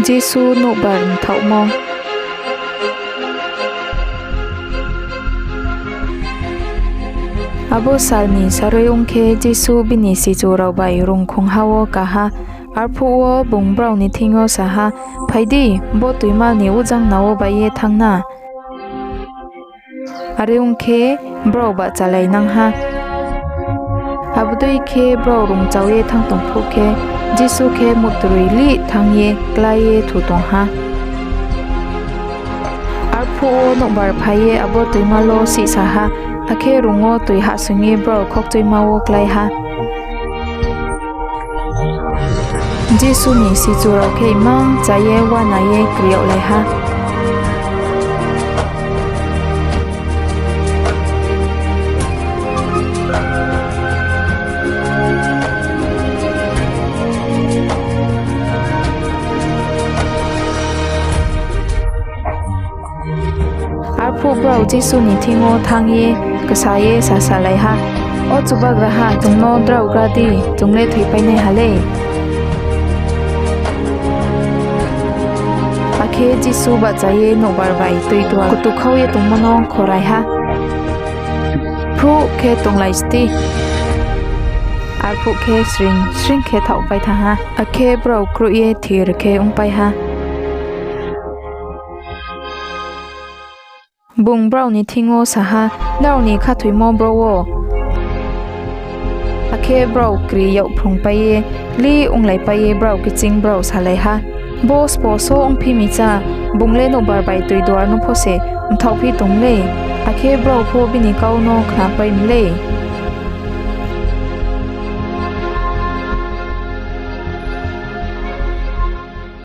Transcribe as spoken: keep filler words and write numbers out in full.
Jisu Nouhbar Mthaohmo. Abo sal ni sarui ong khe, Jisu bini sichu rao bai rungkhongha wo ka ha. Arphuh wo bung brao ni thing yo sa ha, Phai di, bo toimall ni ujangna wo bai ye thanng na. Are ong khe, brao bahchalainang ha. Abo dei khe brao rungchao ye thanng tong phuh khe, Jisu khe mutroi lih thanng ye klái ye thu tong ha. Arphuh wo nouhbar phai ye abo toimall wo sihsa ha, akhe rung wo toi hahsoing ye brao khokchoima wo klái ha. Jisu ni sichu rao khe imang cha ye uana ye kri yaglai ha. Arphuh brao Jisu ni thing yo thanng ye ksa ye sasalai ha, O Chubagraha, chung no drao gra di, chung le thoipai nai ha lei. Akhe Jisu bahcha ye nouhbar bai toi duar ktukhau ye tongmo no khorai ha, Phruh khe tonglai sdi. Arphuh khe sring sring khe thaohpai thanng ha, akhe brao kroih ye thir khe ongpai ha. Bung brao ni thing yo sa ha, Nrao ni khathoimo bro wo? Akhe brao kri yagphrungpai ye, lih onglaipai ye brao kching brao salai ha, Bo sbo só ongphi mi cha, bung le nouhbar bai toi duar no pho se mthaohphi tong mlei, akhe brao pho bini kau no khnapai mlei.